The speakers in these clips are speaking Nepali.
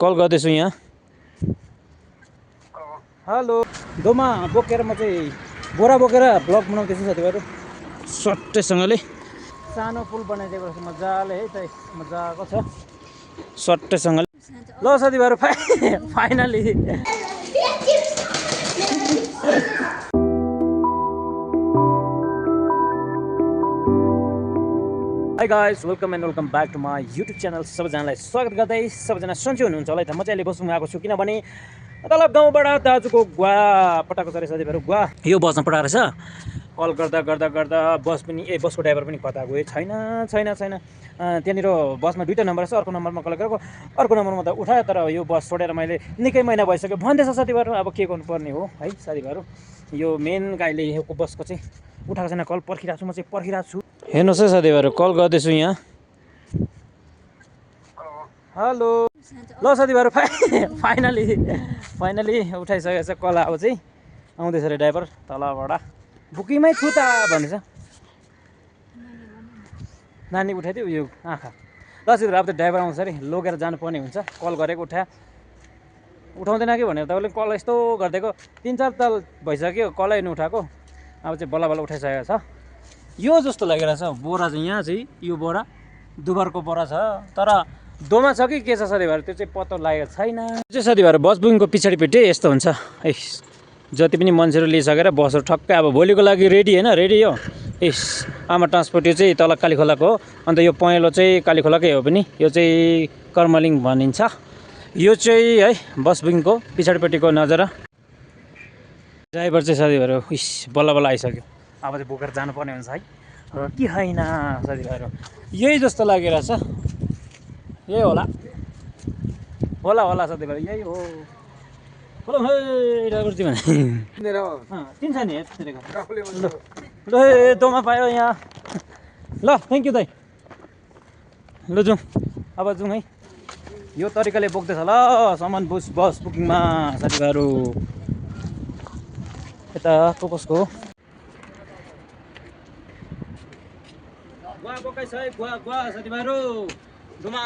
कल गर्दैछु यहाँ। हेलो दोमा बोकेर म चाहिँ बोरा बोकेर ब्लग बनाउँदैछु साथीभाइहरू सट्टैसँगले। सानो पुल बनाइदिएको छ मजाले है त, मजाको छ सट्टैसँगले। ल साथीभाइहरू finally hi guys, welcome and welcome back to my YouTube channel. सबैजनालाई स्वागत गर्दै सबैजना सन्चै हुनुहुन्छ होला है त। म चाहिँ अहिले बस्नु आएको छु किनभने तल गाउँबाट दाजुको गुवा पटाएको छ अरे साथीभाइहरू। गुवा यो बसमा पठाएको रहेछ। कल गर्दा गर्दा गर्दा बसको ड्राइभर पनि कता गयो छैन। त्यहाँनिर बसमा दुईवटा नम्बर छ, अर्को नम्बरमा कल गरेको, अर्को नम्बरमा त उठायो तर यो बस छोडेर मैले निकै महिना भइसक्यो भन्दैछ साथीभाइहरू। अब के गर्नुपर्ने हो है साथीभाइहरू। यो मेन गाईले यो बसको चाहिँ उठाएको छैन, कल पर्खिरहेको छु, म चाहिँ पर्खिरहेको छु। हेर्नुहोस् है साथीभाइहरू, कल गर्दैछु यहाँ। हेलो ल साथीभाइहरू फाइनली उठाइसकेको छ कल। अब चाहिँ आउँदैछ अरे ड्राइभर तलबाट। बुकिङमै छु त भन्दैछ। नानी उठाइदियो यो आँखा। ल साथीभाइहरू अब त ड्राइभर आउँछ अरे, लगेर जानुपर्ने हुन्छ। कल गरेको उठाउँदैन कि भनेर तपाईँले कल यस्तो गरिदिएको 3-4 ताल भइसक्यो कलै उठाएको। अब चाहिँ बल्ल बल्ल उठाइसकेको छ। यो जस्तो लागिरहेको छ बोरा चाहिँ, यहाँ चाहिँ यो बोरा दुबरको बोरा छ तर दोमा छ कि के छ साथीभाइहरू त्यो चाहिँ पत्तो लागेको छैन। त्यो चाहिँ साथीभाइहरू बस बुकिङको पछाडिपट्टि यस्तो हुन्छ। जति पनि मान्छेहरू लिइसकेर बसहरू ठक्कै अब भोलिको लागि रेडी होइन, रेडी हो। आमा ट्रान्सपोर्ट यो चाहिँ तल कालीखोलाको हो। अन्त यो पहेँलो चाहिँ कालीखोलाकै हो पनि, यो चाहिँ कर्मलिङ भनिन्छ। यो चाहिँ है बस बुकिङको पछाडिपट्टिको नजारा। ड्राइभर चाहिँ साथीभाइहरू बल्ल बल्ल आइसक्यो। अब चाहिँ बोकेर जानुपर्ने हुन्छ है, र कि होइन साथीभाइहरू। यही जस्तो लागिरहेछ, यही होला साथीभाइहरू, यही हो। बोलो है ड्राइभर चाहिँ भने तिन छ नि ल दोमा पायो यहाँ। ल थ्याङ्क यू दाइ। ल जाउँ अब जाउँ है। यो तरिकाले बोक्दैछ ल सामान बस बुकिङमा साथीभाइहरू। यता कसको हो गुवा बोकाइछ है, गुवा साथीभाइहरू। दोमा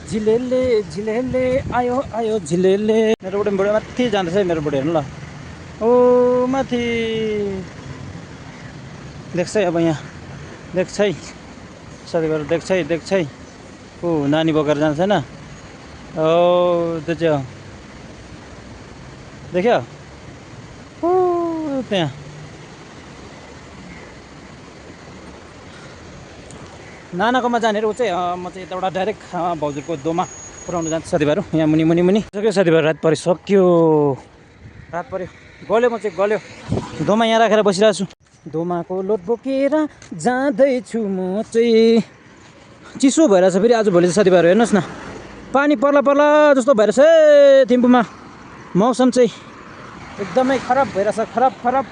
झिलेले आयो झिलेले। मेरो बुढी माथि जाँदैछ है, मेरो बुढी हेर्नु ल। ओ माथि देख्छ है, अब यहाँ देख्छ है साथीभाइहरू, देख्छ है। ओ नानी बोकेर जान्छ होइन। ओ त्यो चाहिँ देख्यो ओ त्यहाँ नानाकोमा जाने ऊ चाहिँ। म चाहिँ यताबाट डाइरेक्ट भाउजूको दोमा पुऱ्याउनु जान्छु साथीभाइहरू। यहाँ मुनि सक्यो साथीभाइहरू, रात परिसक्यो। गल्यो म चाहिँ गल्यो। दोमा यहाँ राखेर बसिरहेको छु। दोमाको लोड बोकेर जाँदैछु म चाहिँ। चिसो भइरहेछ फेरि आजभोलि चाहिँ साथीभाइहरू। हेर्नुहोस् न पानी पर्ला जस्तो भइरहेछ है थिम्पूमा। मौसम चाहिँ एकदमै खराब भइरहेछ, खराब।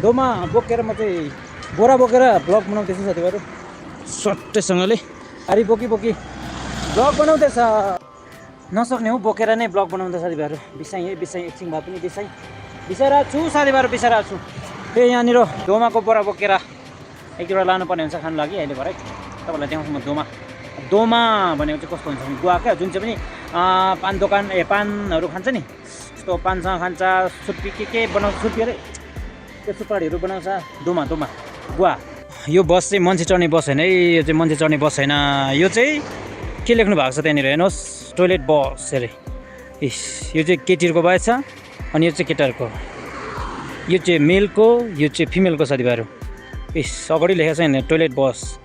दोमा बोकेर म चाहिँ बोरा बोकेर ब्लग बनाउँदैछु साथीभाइहरू सट्टैसँगले। गाडी बोकी ब्लग बनाउँदैछ। नसक्ने हो बोकेर नै ब्लग बनाउँदा साथीभाइहरू। बिसाइ एकछिन भए पनि बिसाइरहेको छु साथीभाइहरू, बिसाइरहेको छु। त्यही यहाँनिर दोमाको बोरा बोकेर एक दुईवटा लानुपर्ने हुन्छ खानु लागि। अहिले भरे तपाईँलाई देखाउँछु म दोमा भनेको चाहिँ कस्तो हुन्छ भने गुवा क्या, जुन चाहिँ पनि पानहरू खान्छ नि, यस्तो पानसँग खान्छ। सुर्पी के बनाउँछ, सुर्पी अरे त्यो सुपारीहरू बनाउँछ। दोमा गुवा। यो बस चाहिँ मान्छे चढ्ने बस होइन है, यो चाहिँ मान्छे चढ्ने बस होइन। यो चाहिँ के लेख्नु भएको छ त्यहाँनिर हेर्नुहोस्, टोइलेट बस अरे। यो चाहिँ केटीहरूको बाइक छ अनि यो चाहिँ केटाहरूको। यो चाहिँ मेलको, यो चाहिँ फिमेलको साथीभाइहरू। अगाडि लेखेको छ यहाँ टोइलेट बस।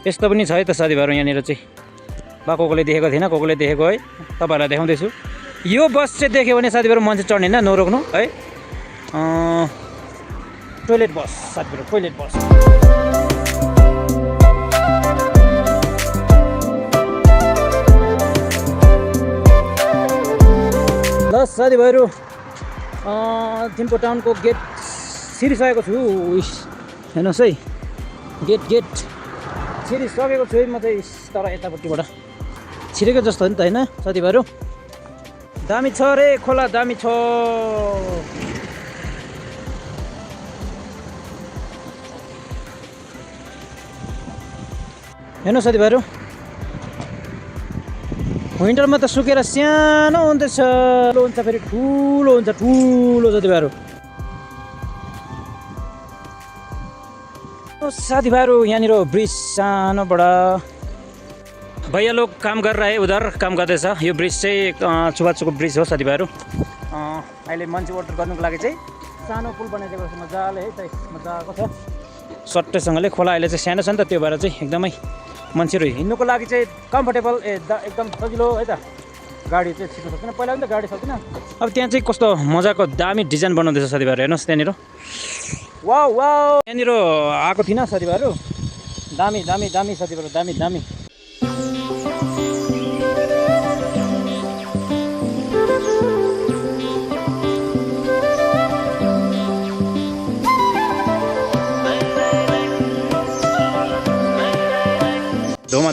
यस्तो पनि छ है त साथीभाइहरू यहाँनिर चाहिँ। कोले देखेको थिएन, कोले देखेको है, तपाईँहरूलाई देखाउँदैछु। यो बस चाहिँ देख्यो भने साथीभाइहरू मान्छे चढ्ने होइन, नरोक्नु है। टोइलेट बस साथीभाइहरू, टोइलेट बस। साथीभाइहरू थिम्पू टाउनको गेट छिरिसकेको छु। हेर्नुहोस् है, गेट छिरिसकेको छु है म चाहिँ। तर यतापट्टिबाट छिरेको जस्तो हो नि त होइन साथीभाइहरू। दामी छ रे खोला, दामी छ। हेर्नु साथीभाइहरू, विन्टरमा त सुकेर सानो हुँदैछ, हुन्छ फेरि ठुलो हुन्छ, ठुलो साथीभाइहरू। साथीभाइहरू यहाँनिर ब्रिज सानो बडा भैया लोग काम कर रहा है, उधर काम गर्दैछ। यो ब्रिज चाहिँ छुवाछुको ब्रिज हो साथीभाइहरू। अहिले मान्छे ओर्डर गर्नुको लागि चाहिँ सानो पुल बनाइदिएको छ मजाले है, चाहिँ मजाको छ सट्टैसँगले। खोला अहिले चाहिँ सानो छ नि त, त्यो भएर चाहिँ एकदमै मान्छेहरू हिँड्नुको लागि चाहिँ कम्फर्टेबल एकदम सजिलो है त। गाडी चाहिँ छिर्नु सक्दैन, पहिला पनि त गाडी सक्दैन। अब त्यहाँ चाहिँ कस्तो मजाको दामी डिजाइन बनाउँदैछ साथीभाइहरू। हेर्नुहोस् त्यहाँनिर, वाउ वाउ, त्यहाँनिर आएको थिइनँ साथीभाइहरू। दामी दामी दामी साथीभाइहरू, दामी दामी।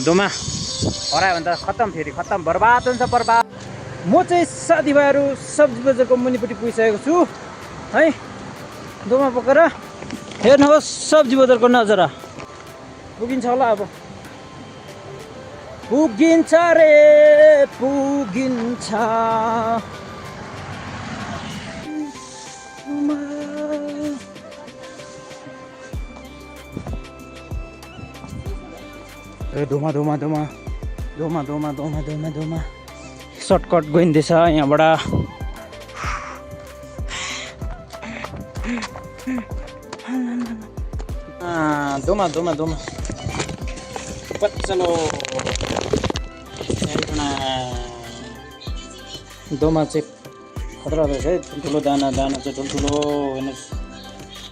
धुमा हरायो भने त खत्तम, फेरि खत्तम, बर्बाद हुन्छ, बर्बाद। म चाहिँ साथीभाइहरू सब्जी बजारको मुनिपट्टि पुगिसकेको छु है। धुमा बोकेर हेर्नुहोस् सब्जी बजारको नजारा। पुगिन्छ होला अब, पुगिन्छ रे पुगिन्छ। धुमा धुमा धुमा धुमा धुमा धुमा धुमा धुमा सर्टकट गइँदैछ यहाँबाट। धुमा धुमा धुमा चलो। धुमा चाहिँ खतरा रहेछ है, ठुल्ठुलो दाना चाहिँ ठुल्ठुलो। हेर्नुहोस्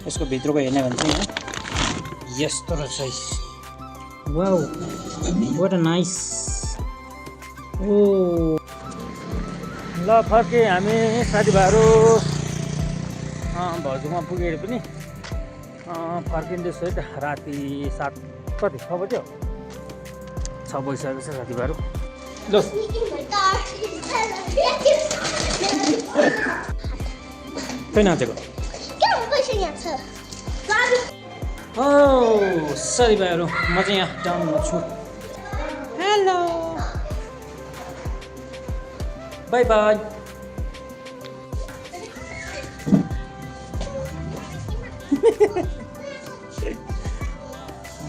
यसको भित्रको हेर्ने भने चाहिँ यस्तो रहेछ। Wow, what a nice. ओ ल फर्के हामी साथीभाइहरू। भजुमा पुगेर पनि फर्किँदैछु है त। राति 7 कति 6 बज्यो, 6 बजिसकेको छ साथीभाइहरू। ल खै नाचेको साथीभाइहरू, म चाहिँ यहाँ टाउनमा छु। Hello, by by.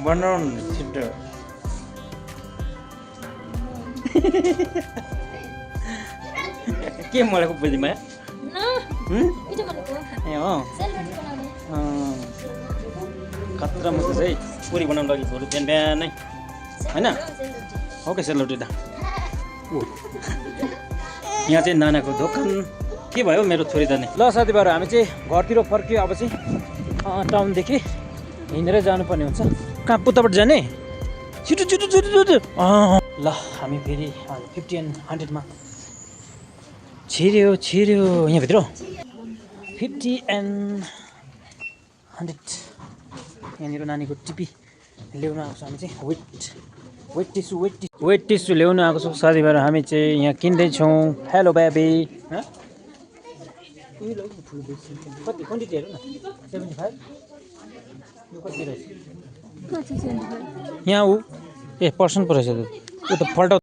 बनाउनु छिटो। के मलाई को बुझिमा ए हो खतरा मस्तो है। पुरी बनाउनु लागि छोरो बिहान बिहानै होइन। ओके सेलरोटी त यहाँ चाहिँ नानाको दोकान। के भयो मेरो छोरी जाने। ल साथीभाइहरू हामी चाहिँ घरतिर फर्क्यो। अब चाहिँ टाउनदेखि हिँडेरै जानुपर्ने हुन्छ। कहाँ पुत्ताबाट जाने? छिटो छिटो छिटो छिटो। ल हामी फेरि 50 and 100मा छिर्यो यहाँभित्र। 50 and 100 यहाँनिर नानीको टिपी ल्याउनु आएको छ। हामी चाहिँ वेट टिस्यु ल्याउनु आएको छौँ साथीभाइहरू। हामी चाहिँ यहाँ किन्दैछौँ। Hello baby. कति क्वान्टिटी हेर्नु न। 75 यो कति रहेछ यहाँ? ऊ ए पर्सन पो रहेछ त्यो त पल्टाउ।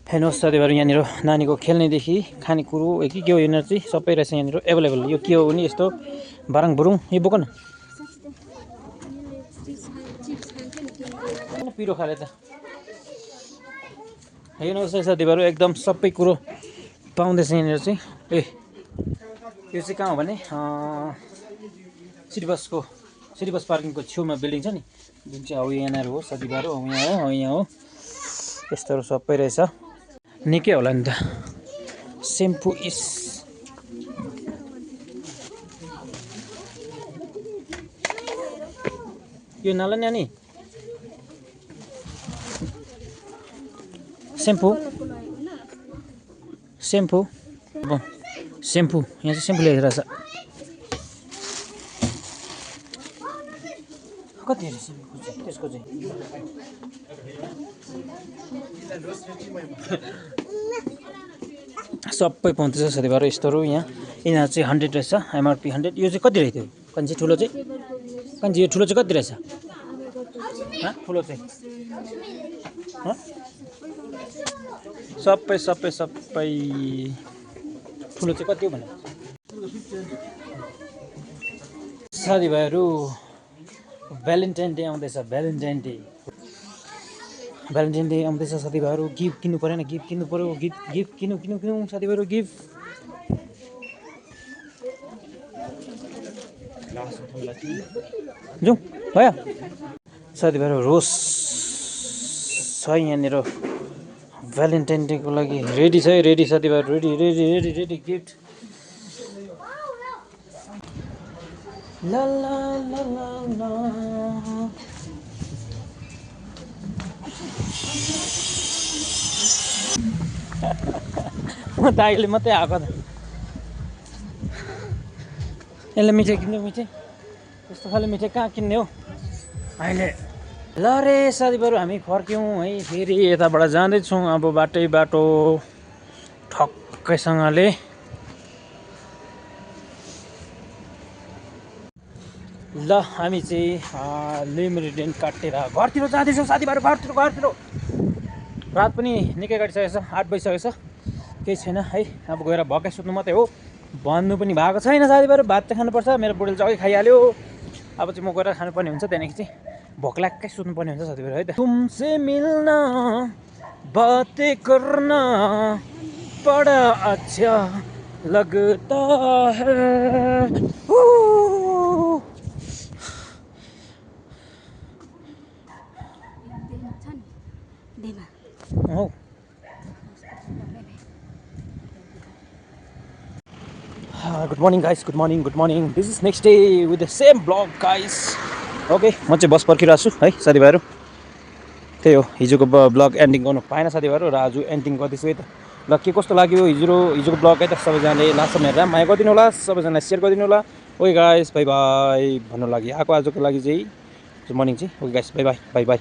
हेर्नुहोस् साथीभाइहरू, यहाँनिर नानीको खेल्नेदेखि खानेकुरो के हो यहाँनिर चाहिँ सबै रहेछ यहाँनिर एभाइलेबल। यो के हो भने यस्तो बाराङ बुरुङ। यो बोक न पिरो खाले त। हेर्नुहोस् है साथीभाइहरू, एकदम सबै कुरो पाउँदैछ यहाँनिर चाहिँ। यो चाहिँ कहाँ हो भने सिटी बस पार्किङको छेउमा बिल्डिङ छ नि, जुन चाहिँ अब यहाँनिर हो साथीभाइहरू। यहाँ हो यस्तोहरू सबै रहेछ। निकै होला नि त। सेम्पू इस यो नाला नानी सेम्पू सेम्पू यहाँ चाहिँ सेम्पू ल्याइदिएर छ कति रहेछ सेम्पू चाहिँ त्यसको चाहिँ सबै पाउँदैछ साथीभाइहरू यस्तोहरू यहाँ यिनीहरू चाहिँ 100 रहेछ एमआरपी 100 यो चाहिँ कति रहेछ कन्छ ठुलो चाहिँ कन्छ यो ठुलो चाहिँ कति रहेछ ठुलो चाहिँ सबै सबै सबै ठुलो चाहिँ कति हो भने साथीभाइहरू भ्यालेन्टाइन डे आउँदैछ भ्यालेन्टाइन डे आउँदैछ साथीभाइहरू गिफ्ट किन्नु परेन गिफ्ट किन्नु पर्यो गिफ्ट किन्नु साथीभाइहरू गिफ्ट जाउँ भयो साथीभाइहरू रोज छ यहाँनिर भ्यालेन्टाइन डेको लागि रेडी छ है रेडी साथीभाइहरू रेडी गिफ्ट ला ला ला ला ला म त अहिले मात्रै आएको त यसले मिठाई किन्नु मिठाई यस्तो खाले मिठाई कहाँ किन्ने हो अहिले ल रे साथीभाइहरू हामी फर्क्यौँ है फेरि यताबाट जाँदैछौँ अब बाटो ठक्कैसँगले ल हामी चाहिँ लिमिटेड काटेर घरतिर जाँदैछौँ साथीभाइहरू घरतिर रात पनि निकै काटिसकेको छ 8 बजिसकेको छ केही छैन है अब गएर भक्कै सुत्नु मात्रै हो भन्नु पनि भएको छैन साथीभाइहरू भात चाहिँ खानुपर्छ मेरो बुढीले चाहिँ अघि खाइहाल्यो अब चाहिँ म गएर खानुपर्ने हुन्छ त्यहाँदेखि चाहिँ भोक लाग्कै सुत्नुपर्ने हुन्छ साथीभाइहरू है त तुमसे मिल्न बातें करना बड़ा अच्छा लगता है Oh. Good morning guys, good morning. This is next day with the same vlog guys. Okay, म चाहिँ बस पर्खिरहेको छु है साथीभाइहरू त्यही हो हिजोको ब्लग एन्डिङ गर्नु पाएन साथीभाइहरू र आज एन्डिङ गर्दैछु है त ल के कस्तो लाग्यो हिजोको ब्लग है त सबैजनाले लास्टमा हेरेर माया गरिदिनु होला सबैजनालाई सेयर गरिदिनु होला ओके गाइस बाई बाई भन्नु लागि आजको लागि चाहिँ मर्निङ चाहिँ ओके गाइस बाई बाई